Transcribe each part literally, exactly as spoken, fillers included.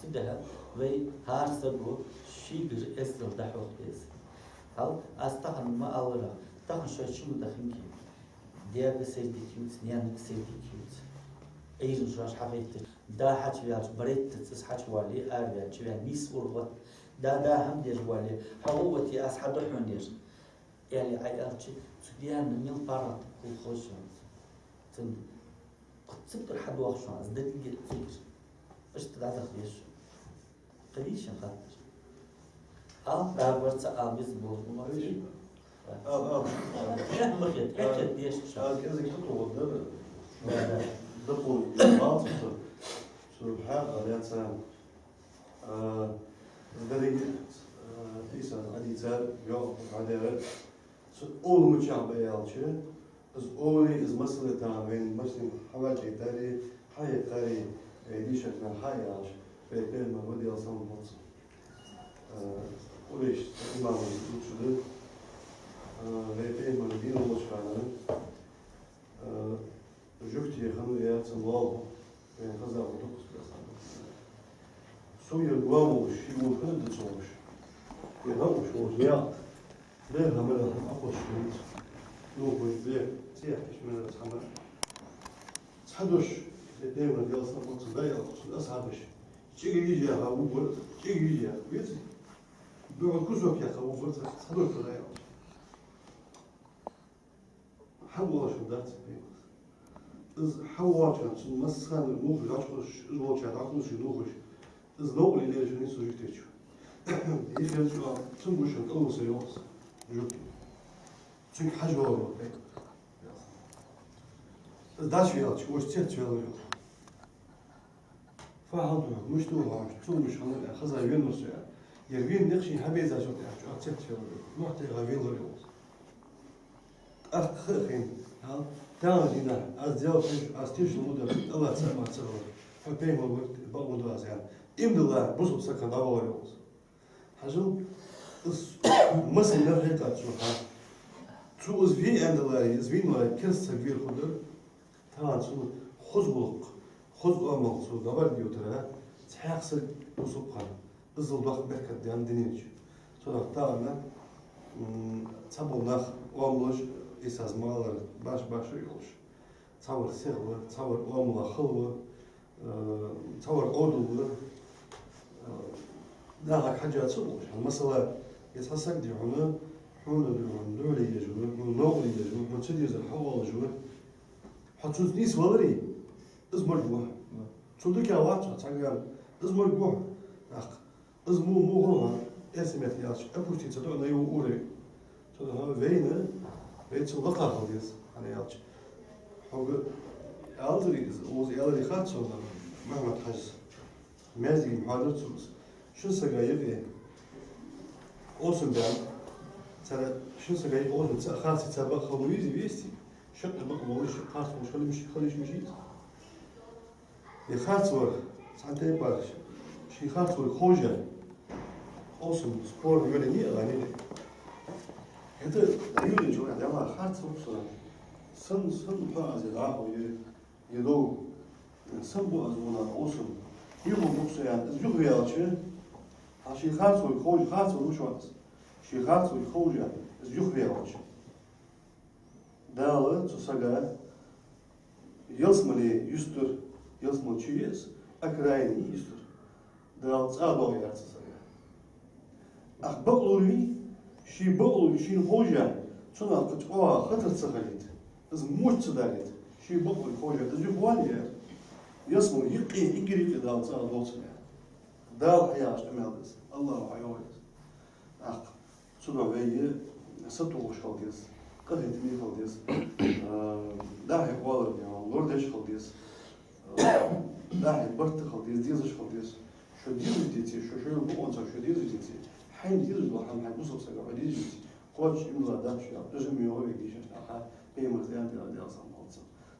Цудухьа вай хӀара саго шийгара эздел дӀахьох беза. Хьал, аз тахан ма аллара, тахан шоай чу ма даханге. Даьга сайре дика ювца, наьнага сайре дика ювца. Ӏуйрийна шоаш хьагӀайттача, да хьачуваьлча, барайттаца из хьачувале, араваьлча ваьнна нийсса урагӀотт. Да, да хӀама деш вале, хьо гӀо вате, аз хьадоахаргда хьона, аьле, Ӏа аьлча, цу даьна мел паргӀата хул хоза шоана. Цун кхы цигара хьадоахаргда шоана, из дагадоагӀа цигара. Иштта дӀадаха деза шо. Кхы дий шун хаттар? Ал, дагавар ца ал, беза болаш ма вий. Ал, ал. Хьехма хет, хьехет деш ца. Аз кӀезига туту дара. Да, да. Дакъу, балцахта. Цу хьаькъал яцар. А, деррига, а, Ӏийса Ӏадийцар, йоах, хьадера. Цу овла мичахьа ба аьлча, из овла, из масала тахан вайна массанена хьавӀашагӀкхетари, хьахьекхари, вай дийшача наха хьаяьлча, вай Пайхамар ва, Даьла салам хилда цунна. А, Къурайш имамаш дувцаш да, а, вай Пайхамар дийна волча хана, а, жугтий хиннав ер цун лоалахо, вайна хеза ва дукхаза. Со ер гом волаш, ший гон хиннад цо волаш. Ер гӀа волаш, волаш, наькъа. Бер хӀама хьакхоачаш хиннад. Нухой бер, цӀи яхкаш мел хӀама. Цхьа дош, ер Пайхамар, Даьла салам хилда цунна, дӀаяьлча, цун асхьабаша. ЧӀига йижа яха вугар, чӀига йижа яха, веций? ДугӀан кусок яха вугар, цхьа дош дӀаяьлча. ХӀама оалаш хиннадац Пайхамара. Из хьавоагӀача хана цунна массахана нувхаш дӀачукхувсаш, из волча дӀакхувсаш нувхаш, из новкъарле лелаеш хиннай цу жугтичо. Йихерча, цунга гуш хиннад, кӀалвусар, йоах, жугти. Цунга хьажа ваьлар, йоах, Пайхамар. Из дӀачуваьлча, вож цецваьлар, йоах. Фу хьал да, мишта ва хьо, цу муш хьанал а хеза венавар со, аьнна. Ер вена никъ шийна хьабийцача, аьнна, чӀоагӀа цецваьлар, мохь тӀера ваьлар, йоах. ТӀаккха ха а хайна, хьал, тахан дийнахьа аз Даьла теш-, аз тешал ма дар, АллахӀ цаӀ мара ца хилар, хьо Пайхамар ва, бакъ ма ду аз, аьнна. Иман дилла бусалба саг хинна дӀавахар, йоах. Хьажал, из масала хьекхар цо, хьа. Цо из ве аьнна даларе, из вийна валаре, керста саг вер хургдар. Тахан цун хоза гӀулакх, хоза оамал цо дӀабӀаргайойтар, цхьаькха саг бусалба хинна, иззал доккха беркат да дунен чу. Цудухьа тахан, м, цхьабола нах оамалаш, Ӏийсас ма аллара, башха-башха йолаш. Цхьавар сихва, цхьавар оамала хала ва, э, цхьавар Ӏовдал ва, э, нахага хьежжа ца болаш. Масала, е цхьа саг дий хьона, хьона дий хьона, духьале еш ва, хьона новкъарле еш ва, хьона ца дезар хьаоалаш ва. Хьо цунца нийсваларе, из морг ва хьа. Цун дикагӀа вац хьо, цхьа ган, из морг ва хьа. ТӀаккха из мо, мо хул хьа, эрсий меттала аьлча, опуститься до одного уровня. Цудухьа вайна, вай цун лакха хила деза, хӀана аьлча. Хьога аьлар из, укхаза аьлар харцо, Мухьаммад-Хьажас. Маьждиге хьоадаьр цо из. Шин сага юкъе къовсам баьнна, цар шин сага юкъе къовсам, цхьа харций, цхьа бакъ хила везий, вести, шаккхе бакъ болаш, харц болаш хила йиш, хила йиш мича йий из. Е харцвар, цхьан тайпара, ший харцвар ховш, къовсам, спор йолаеннай, аьнна. ХӀаьта юрин чура дӀаваха харцвар со. Сенна, сенна хьо аз дӀахо юри. Е дов, сенна ба аз вона къовсам? Юха букса ян, из юхаваьлча, хьа ший харцвар ховш, харцвар ва шоана из. Ший харцвар ховш, из юхаваьлча. Дала цу сага ялсмале юстар, ялсмале чу я из, окраине юстар. Дала цӀа доагӀа яр цу сага. Ах бакълув вий, ший бакълув шийна ховш, цунах кхы чӀоагӀа хатар ца хилийта, из моча ца далийта, ший бакълув ховш, из юхавале яр. Ялсмале юкъе, эггара юкъе Дала цӀа доагӀа цунна яр. Дала хьаяхача къамаьл да из, АллахӀа хьайоагӀа из. Ах Цудухьа вай сатохаш хила деза, къахетаме хила деза, а, дӀахьо оалар деза, лорадеш хила деза, а, дӀахьо барт хила деза, дезаш хила деза. Шо дезаш деце, шо, шоайла бокъонца шо дезаш деце, хьайна дезаш дола хӀама хьай бусалба сага хьо дезаш деце, кхоачаш иман дилла дац шо, яхаш, дажа ма йоагӀа вай дийшача наха, Пайхамара аьнна, Даьла салам хилда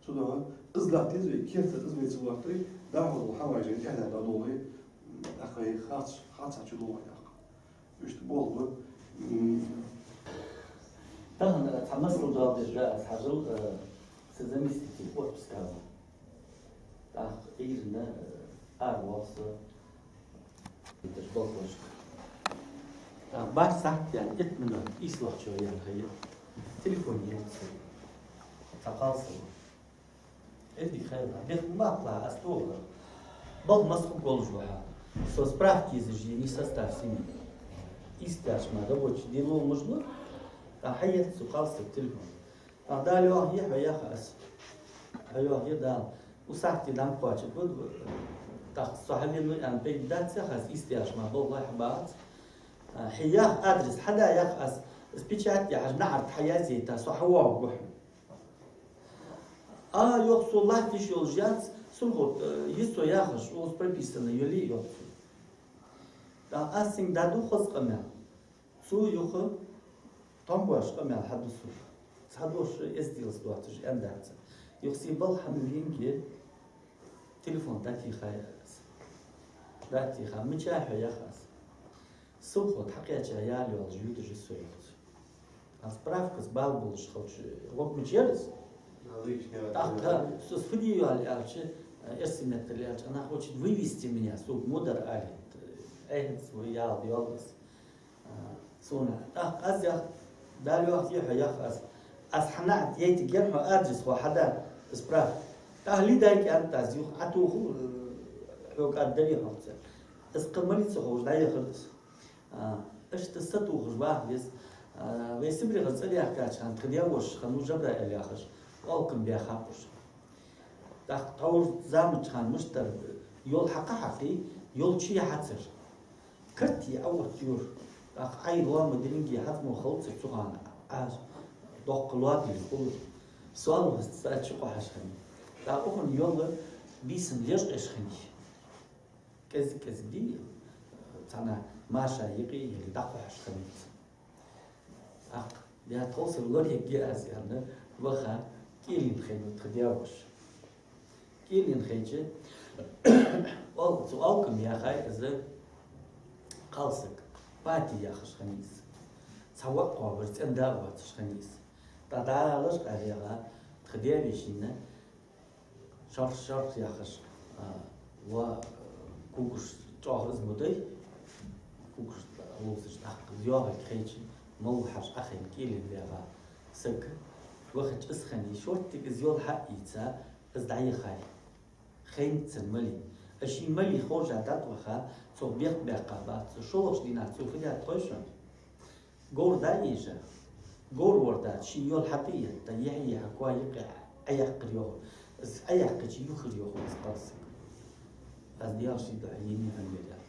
цунна. Цудухьа из лаьтта деза вай, керта из вай ца лоаттаре, дӀахо дола хӀама вай жайна тӀехьа дӀадолле, тӀаккха вай харц, харцахьа чу доагӀа тӀаккха. Иштта болх ба. М. Тахан цхьа масал доаладеш да аз, хьажал, э, са заместитель отпуска ва. ТӀаккха Ӏуйрийна, э, аравоал со. Болхлошка. ТӀаккха бархӀ сахьат яьнна, итт минот ийслагӀчоа яьнна хьайна телефон енна цо. Цхьа кхалсаг ва. Эздий хайра, бехк ма баккхалахь, аз тохар. Балха масса хургволаш ва хьо. Со справка езаш енай состав семьи. Ийс даьлча мара рабочий день ловш ма дац. ТӀаккха хьаетт цу кхалсага телефон. ТӀаккха Дала йоахае хьо, яхар аз. Хьо йоахае Дала. Укх сахьате дӀа ма кхоачаргба, тӀаккха со хьавенав аьнна пайда дац, яхар аз, ийс даьлча мара балха хьабагӀац. А, хьа яха адрес хьада, яхар аз, из печать яхаш наӀарга хьаязъяйта, со хьавоагӀаргва хьона. А, йоах, со латташ йолаш яц, сурхо, э, из со яхаш, укхаза прописана йоле, йоах цо. ТӀаккха аз цунга дӀаду хоза къамаьл. Цо юха томбош къамаьл хьаду сога. Цхьа дош эздел доацаш аьнна дац. Юха се балха хьавенге, телефон дӀатеха, яхар аз. ДӀатеха, мича хьо, яхар аз. Совхоз хьакхаьча яла йолаш ю дужи со, йоах цо. Аз справкаца бала болаш хилча, гӀоргвац из. ТӀаккха со фу де йоалл аьлча, эрсий меттала аьлча, она хочет вывести меня, сога мо дар ала. Эхь, цо яла йоалл из. А, сона. ТӀаккха аз, яхар, Дала йоахае хьо, яхар аз. Аз хьа наӀарга яйтаргьяр хьона адрес, хьо хьада справка. ТӀаккха лидай кӀант аз, юха Ӏотохал, э, хьога аргдар хьоца. Из кхы малица ховш дӀаяхар из. А, иштта сатохаш ваха веза. А, вай Сибрехара цӀеръяхкача хана тха даь-воша хиннав Жабраил яхаш, Алкам баьха хьакъуш. ТӀаккха тхьовра заманча хана мишта дар, йол хьакха хьакхий, йол чу хьацар. Карте Ӏооттайора. ТӀаккха Ӏай лома динге хьацмо хилацар цу хана, аз доккха лоа дилла хулар. Соалваста цу кхо хьаж хиннай. ТӀаккха укхун йол бийсан лечкъаш хиннай. КӀезиг-кӀезига дий, цхьана маша юкъе е дӀакхухьаш хиннай. ТӀаккха, я тховсар лорхӀаргья аз, аьнна, ваха кӀийлен хайнав тха даь-воша. КӀийлен хайча, ол-, цу Алкам яхай из кхалсаг, Пати яхаш хиннай из. Цхьа воӀ кхоабар, цӀен-да а воацаш хиннай из. ТӀаккха дӀа лачкъа ваьгӀа тха даь-вешийна, шарх-шарх яхаш, а, ва, а, кукаш чӀоагӀа из ма дай, кукаш ловзаш тӀаккха из йоагӀарг хайча, малла хьажа Ӏохайна кӀийлен ваьгӀа саг, вахача из хиннай, шорттига из йол хьаийца, из дӀаяхай. Хайнад цун малий. Из ший малий хоржа дӀатӀаваха, цох бехк баьккха бац. ШоллагӀча дийнахьа цо фу даьд хой шоана? Говр дӀаийжа, говр вордаьд, ший йол хьатӀаэтта, яхьа-яхьа коа юкъе Ӏояьккхар йоах. Из Ӏояьккхача юхар йоах из кхалсаг. Аз Даьла ший духьа енай хьона ер.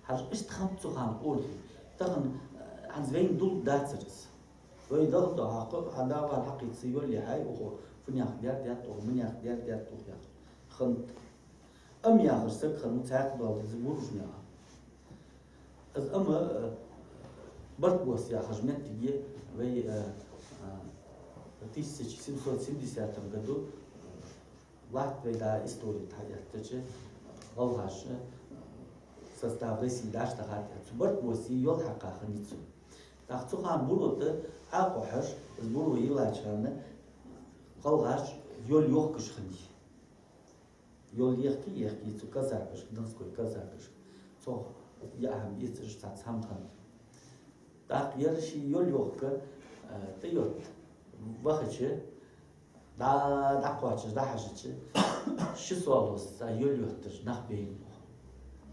Хьажа, иштта хиннад цу хана къонахий. Тахан, э, хӀанз вайна дулл дацар из. Вай дагадоагӀа, хьа да-вала хьакхийца йол яхьай, укхо фуннагӀа даьр даьд укхо, миннагӀа даьр даьд укхо яхаш. Хиннад. Ам яхаш саг хиннав цхьаькха дола деза Буружнаькъан. Из Ам, э, Бартбос яхаш моттиг я вай, э, э, тысяча семьсот семидесятом году, э, латта вай да истори тӀа эттача, гӀалгӀаша, э, состав России дӀатӀахьат. Цу Бартбосе йол хьакха хиннай цо. ТӀаккха цу хана Буро тӀа Ӏокхухьаш, из Буро йиллача хана, гӀалгӀаша йол йохкаш хиннай. Йол ехке, ехке цу казакашка, донской казакашка. Цох яа хӀама эцаш цхьацца хӀама хиннад. ТӀаккха ер ший йол йохка, а, тӀаетт. Вахача, дӀа-, дӀакхоачаш, дӀахьежача, ши соалоз цхьа йол йотташ нах бейнаб.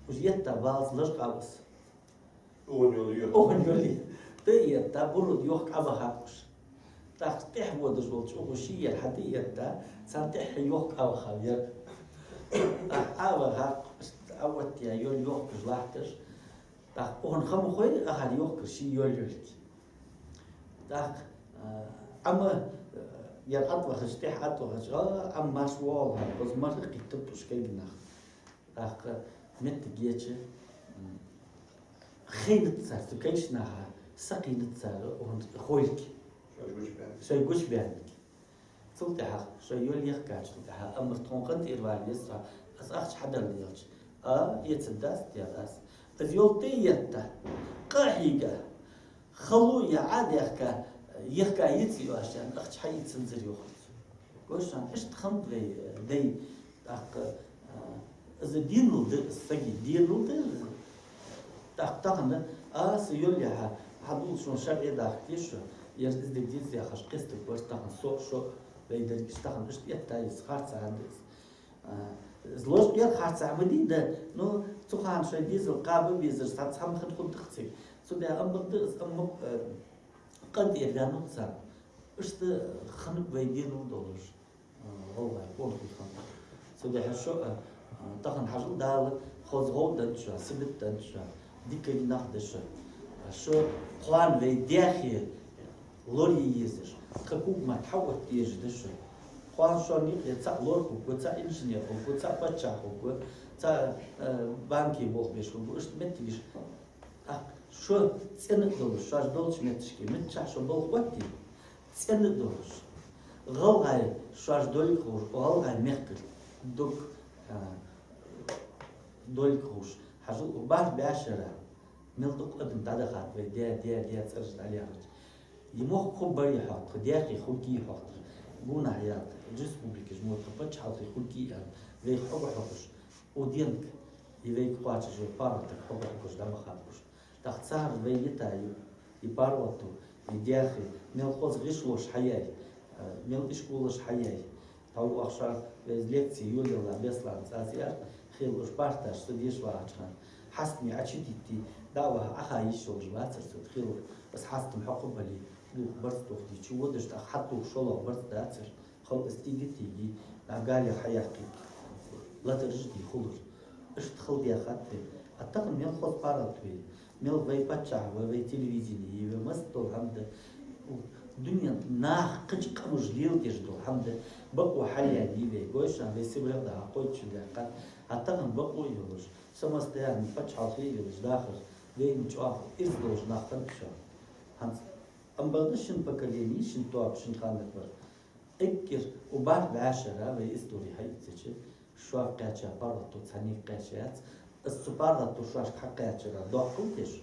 Уж етта балаца лачкъа ва из. Укхун йол йохка. Укхун йол йохка. ТӀаетта, Буро йохка Ӏобаха хьакхуш. ТӀаккха тӀехьа водаш волча укхо ший йол хьатӀаэтта, цхьан тӀехьа йохка Ӏоваха вар. ТӀаккха Ӏоваха хьакхуш, Ӏооттаяь йол йохкаш латташ. ТӀаккха укхун ха ма хой, ахар йохкар ший йол йолга. ТӀаккха, а, Ӏама, а, ер ӀотӀавахача, тӀехьа ӀотӀавахача, а, Ӏама маша воагӀалва, хоза мара кхийттаб уж кагий нах. ТӀаккха моттиг еча, м, хайнад цар, цу кагийча наха сакхийнад цар укхун хойлга. Шоай гучабаьннилга. Цул тӀехьагӀа, шоай йол ехкачул тӀехьагӀа, Ӏамар тхона къинтӀера вала веза, аз ахча хьадала елча. А, эцаргдац, аьлар аз. Из йол тӀаетта, къа а хьийга, хало а яь, Ӏодехка, ехка йицъеш, аьнна, ахча хьаийцанзар йоах цо. Гой шоана, иштта хиннад вай дай, тӀаккха, а, из денал да, сага денал да. ТӀаккха тахан а са йоллехьа, хьадувла шоана шарӀе дахка деза шо, ер из дерг деза яхаш кхестаргбар тахан со, шо, вай деррига тахан иштта этта из харцахьа да из. А, из лош ер харцахьа ма дий да, ну, цу хана шоай дезал кхаба безар, цхьа цхьа ма хинна хургда-кх цига. Цудухьа ам бакъда из, ам мукъ, э, къинтӀера ваьннав царна. Иштта хиннаб вай денал долаш, а, гӀалгӀай къонахий хиннаб. Цудухьа шо, а, а, тахан хьажал, Дала хоза гӀо деннад шоана, сибат деннад шоана, дика нах да шо. А шо кхоана вай Даьхе лорае езаш, тха куг ма тхьа оттаеш да шо. Кхоана шоана юкъе цаӀ лор хургва, цаӀ инженер хургва, цаӀ паччахь хургва, цаӀ, э, банке болх беш хургва, иштта моттигаш. ТӀаккха шо цӀена а долаш, шоаш долча метташка, миччахьа шо балха оттий, цӀена а долаш, гӀалгӀай шоаш долга ховш, гӀалгӀай мехкара дог, а, долга ховш, хьажал, бархӀ бӀаь шера мел дукха адам дӀадахад вай даь, даь, даь цӀераш дӀалаьрхӀача. Е мохк хургбарий хьогӀ тха, Даьхе хургий хьогӀ тха, гонахьа яьлча, республикаш мо тха паччахьалкхе хургий аьнна, вайх хьогӀ хьокхаш, Уденка, е вайга кхоачаш йола паргӀатага хьогӀ хьокхаш дӀабахаб уж. ТӀаккха цар вай йитай, е паргӀато, е Даьхе, мел хоза гӀишлош хьаяьй, э, мел ишколаш хьаяьй. Тхьовра оаха шоана вай из лекци йолаелла Бесланца аз яьхад, хила уж парташ са деша вагӀача хана. Хьастаме Ӏочудитте, дӀа а ваха, Ӏоха йиш йолаш вацар цо, хила из хьастам хьокха бале, лувх барзкъа тохадича водаш, тӀаккха хьатӀатоха шоллагӀа барзкъа дацар. Хала из тийга-тийга, нагали хьаяккхе, латараш дий хулар. Иштта хала даьхад вай. А тахан мел хоза паргӀата вай, мел вай паччахь ва, вай телевидени я, вай массадола хӀама да. Дунен наха кхыча къамаша леладеш дола хӀама да. Бакъо хьалъяьннай вай, гой шоана, вай СибрегӀа дӀа хьакхойча даьккхад. А тахан бакъо а йолаш, самостоятельни паччахьалкхе а йолаш дахар, вайна чӀоагӀа ирс долаш нах хиннаб шоана. ХӀанз ам бакъда шин поколени, шин тоаба, шин ханнарбар. Эггара укх бархӀ бӀаь шера вай истори хьаийцача, шоаш кхаьча паргӀато цхьаннега кхаьча яц. Из цу паргӀато шоашка хьакхаьчара доккхал деш,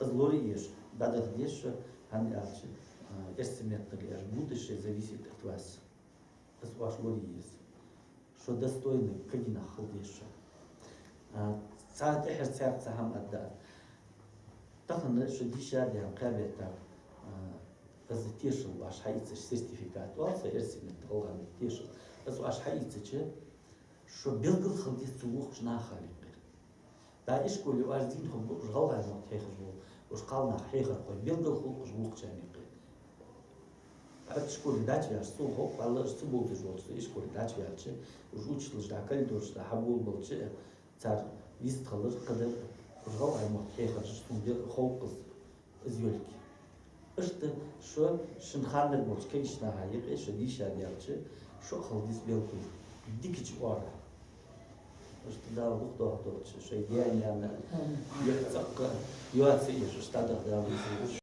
из лораеш, дӀадаха деза шо, хӀана аьлча, а, эрсий меттала аьлча, будущее зависит от вас. Из оаш лорае еза. Шо достойни кагий нах хила деза шо. А, цхьа тӀехьара цхьаькха цхьа хӀама аргда. Тахан шо дийша а даьнна кхаь бетта, а, из тешал оаш хьаийцача, сертификат оал цох эрсий меттала, гӀалгӀай меттала тешал. Из оаш хьаийцача, шо белггала хила деза цу вокхача наха юкъера. ДӀа ишколе оаш зийна хургба уж гӀалгӀай мотт хьехаш бола, уж кхалнах, хьехархой, белггала хул уж вокхачарна юкъера. ХӀаьта ишколе дӀачуваьлча, сона хов-кх, валлахӀи, уж ца бовдаш волча, со ишколе дӀачуваьлча, уж учителаш дӀа коридорашка дӀа хьаболабелча, цар вистхилар, кхыдар, уж гӀалгӀай мотт хьехараш, сона бе-, хов-кх из, из йолга. Иштта шо шун ханнарболча кагийча наха юкъе шо дийша даьлча, шо а хила деза белггала, дикача оагӀорахьа. Иштта Дала дукха доахадолда шо, шоай даь-наьна юхь цӀаккха йоаца а еш, иштта дӀадаха Дала веза.